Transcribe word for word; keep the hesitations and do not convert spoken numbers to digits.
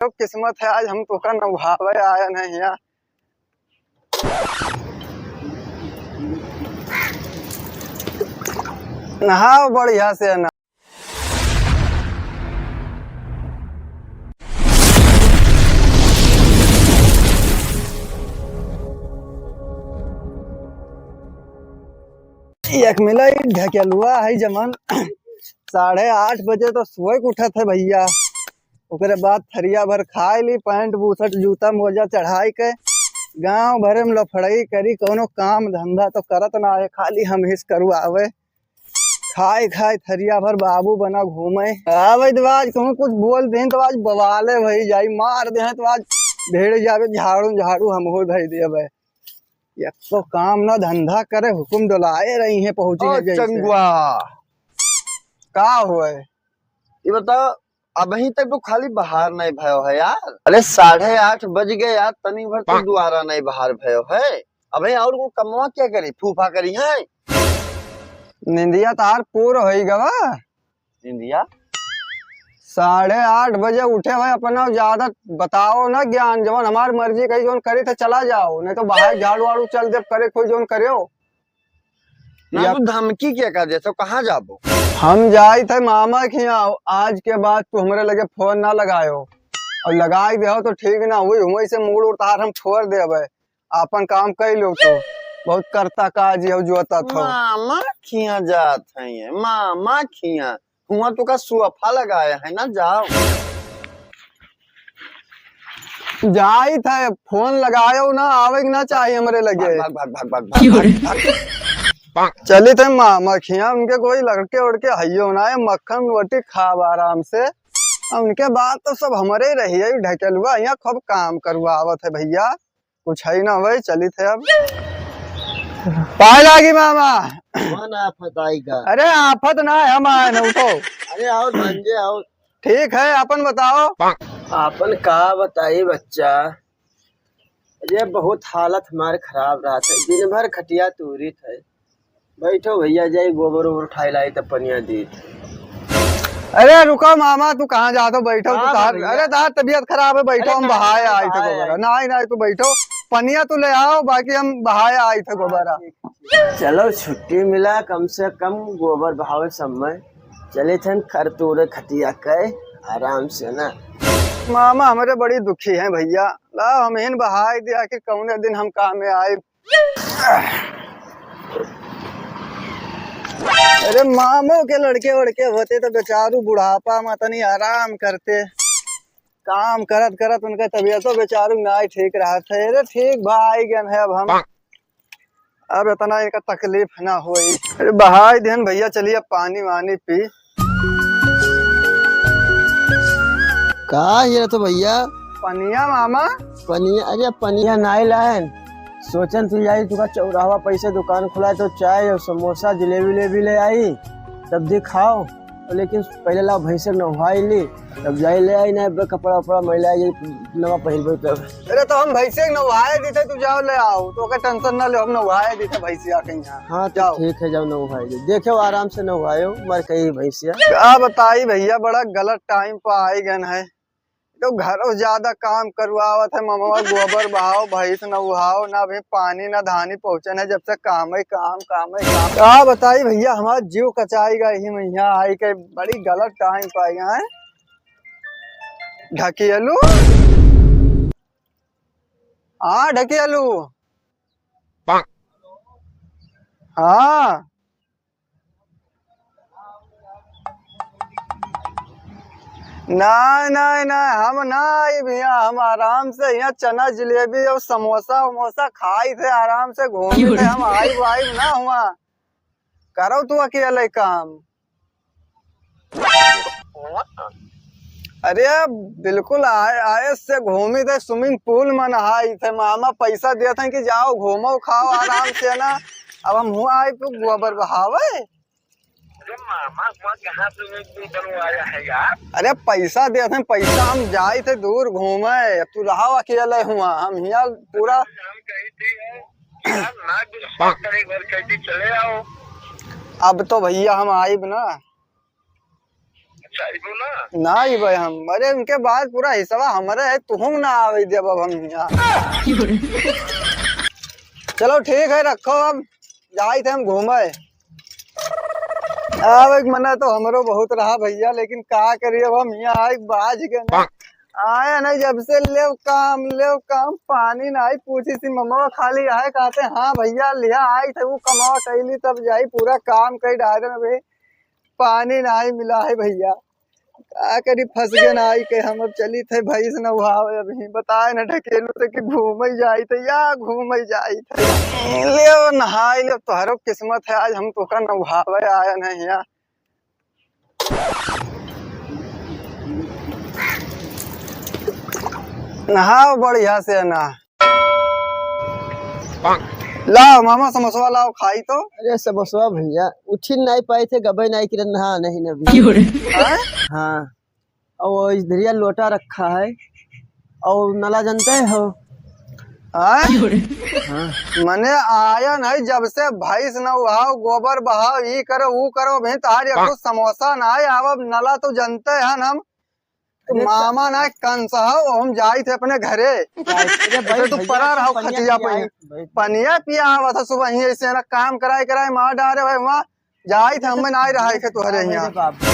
तो किस्मत है, आज हम तोका नहावे आए हैं यहाँ। नहाओ बढ़िया से ना। एक मिला, ई ढकेलुआ है जमन साढ़े आठ बजे तो सोए के उठत है भैया। ओकरे बाद थरिया भर खाए ली, पैंट बुशर्ट जूता मोजा चढ़ाई के गाँव भरे में लफड़ई करी, कौनो काम धंधा तो करत ना है, खाली हमहिस करुआवे। खाए खाए थरिया भर बाबू बना घूमे। हाँ भाई, तो आज कहूँ कुछ बोल दें तो आज बवाले भई जाई, मार दें तो आज भेड़ जावे, झाड़ू झाड़ू हम हो धई देवे। एक तो काम ना धंधा करे, हुकुम डोलाए रही है, पहुँची ओ है जैसे। चंगुआ। का होए? ये बता, अबहीं तक तो खाली बहार नहीं भयो है यार। अरे साढ़े आठ बज गए यार, तनी भर तो हाँ। दुआरा नहीं बहार भयो है। अबे और वो कमवा क्या करी, फूफा करी है? निंदिया तार पूर होई गवा। निंदिया? साढ़े आठ बजे उठे भाई, अपना ज्यादा बताओ ना ज्ञान, जवन हमार मर्जी कही जवन करी थे चला जाओ, नहीं तो बाहर झाड़ू वाड़ू चल देब करे कोई जवन करेओ। ना या तू धमकी क्या कर देते हो, कहाँ जाबो? हम जाई थे मामा के यहाँ, आज के बाद तू हमरे लगे फोन ना लगायो, और लगाई देहो तो ठीक ना हुई, वहीं से मूड़ उतार हम छोड़ देबे, आपन काम कई लो तो। बहुत करता काजी हो जोता थो। मामा खिया जात है ये, मामा खिया। हुआ तो का सुअफा लगाया है ना, जाओ। जाई थे, फोन लगायो ना, आवे के ना चाहिए हमरे लगे। भाग, भाग, भाग, भाग, भाग, भाग, भाग। चली थे मामा खिया, उनके कोई लड़के उड़के हइयो ना है, मक्खन रोटी खाब आराम से। उनके बाद तो सब हमरे ही रही है, ढकेलुआ यहाँ खूब काम करवावत है भैया। कुछ है ना भाई, चलित है अब। पाए लागी मामा। कौन आफत आई का? अरे आफत ना है, हम आए ना, उठो। अरे आओ भांजे आओ। ठीक है, अपन बताओ। आपन का बताई बच्चा, ये बहुत हालत हमार खराब रहत है, दिन भर खटिया तूरित है। बैठो भैया, जाई गोबर ओबर उठाई लाई तब पनिया दी। अरे रुको मामा, तू कहाँ जात हो? बैठो, तू हाँ तहार, भैया। अरे तहार तबीयत खराब है, बैठो, अरे हम बहाए आई थे बहाए गोबर। आई। नहीं, नहीं, तू बैठो, पनिया तू ले आओ, बाकी हम बहाए आई थे गोबर। चलो छुट्टी मिला, कम से कम गोबर बहावे समय। चले थन खर तोड़े खटिया के आराम से ना। मामा हमरे बड़ी दुखी हैं भैया, लाओ हम हिन बहाए दिया कि कौने दिन हम काम में आए। अरे मामो के लड़के वड़के होते तो बेचारू बुढ़ापा में तनी आराम करते, काम करत करत उनका तबीयतो बेचारू नाई ठीक रहत है। अरे ठीक भाई गन है, अब हम, अब इतना इनका तकलीफ ना होई। अरे बहाई देन भैया, चलिए अब पानी वानी पी। का ये तो भैया? पनिया मामा। पनिया? अरे पनिया नाई लायन, सोचन तू जाई, तुका चौराहा पैसे दुकान खुला है तो चाय और समोसा जिलेबी उलेबी ले आई, तब दिखाओ। लेकिन पहले लाओ भैंसे नहवाई ली, तब जाई ले आई ना, अब कपड़ा उपड़ा मैला आई, नवा पहिरबे तब। अरे तो हम भैंसे के नहवाए दी थे, तू जाओ ले आओ, तो ओकर टेंशन ना ले, हम नहवाए दी थे भैंसिया के यहाँ। हाँ तो जाओ। ठीक है, जाओ नहवाए दे, देखो आराम से नहवायो, मर कही भैंसिया। का बताई भैया, बड़ा गलत टाइम पर आई गन है। तो घरो ज्यादा काम करवावत है ममवा, गोबर बहाओ, भैंस नहवाओ, ना अभी पानी ना धानी पहुँचन है, जब से काम है काम, काम है काम। का बताई भैया, हमारा जीव कचाई गया यही में यहाँ आई के, बड़ी गलत टाइम पे आई है। ढकेलू, हाँ ढकेलू, हाँ। नहीं, नहीं, नहीं, हम ना आइब हियाँ, हम आराम से हियाँ चना जिलेबी और समोसा उमोसा खाई थे, आराम से घूमी थे, हम आइब वाइब ना हुआ। करो तू अकेले काम। अरे बिल्कुल आए, आए से घूमी थे, swimming pool में नहाई थे, मामा पैसा दिया था कि जाओ घूमो खाओ आराम से ना। अब हम हुआ आए तो गोबर बहावे। अरे मामा, हुआ कहाँ से वो बनवाया है यार? अरे पैसा देत हैं, पैसा हम जाई थे दूर घूमे, अब तू रहो अकेले हुआ, हम हियाँ पूरा। हम कही थी यार, ना कुछ करे, एक बार कही थी चले आओ। अब तो भैया हम आइब ना। जाइबो ना। ना अइबे हम। अरे, उनके बाद पूरा हिस्सा हमरे है, तुहूँ ना आवे देब अब हम यहाँ। चलो ठीक है, रखो, अब जाइत है हम घूमे। अब एक मना तो हमरो बहुत रहा भइया, लेकिन का करी, अब हम यहाँ आए बाझ गए ना। आया नहीं जब से, लेव काम, लेव काम, पानी नहीं पूछी सी ममवा, खाली आए कहते, "हाँ भइया, लिया आई थे, वो कमावा कैली तब जाई, पूरा काम कई डायरे में भी पानी नहीं मिला है भइया।" का करी, फंस गए ना आई के हम, अब चली थे भैंस नहावे, अभी बताए ना ढकेलू थे कि घूमे जाई थे या घूमे जाई थे। लेव नहाई लेव, तोहरो किस्मत है, आज हम तोका नहावे आया नहीं यार। नहाओ बढ़िया से ना। लाओ मामा, समोसवा लाओ, खाई तो। अरे समोसवा भइया, उठी नाई पाई थे, गबे नाई किरन नहा नहीं नबी। हैं? हाँ, और इधरिया लोटा रखा है, और नला जानते हो? हैं? हाँ। मने आया नहीं, जब से भैंस नहाओ, गोबर बहाओ, ई करो, ऊ करो, अभी तार एको समोसा ना आए। अब, अब नला तो जानते हैं हम, तो अरे मामा ना कंस हो, हम जाई थे अपने घरे। अरे भाई, ऐसे तू भैया परा रहो पनिया खटिया पे। पियाई, भाई। पनिया पिया आवा था सुबह ही, ऐसे ना काम कराए कराए मार डारे भाई, वहाँ जाई थे, हमें ना रहा है तोहरे अरे यहाँ। बाप रे।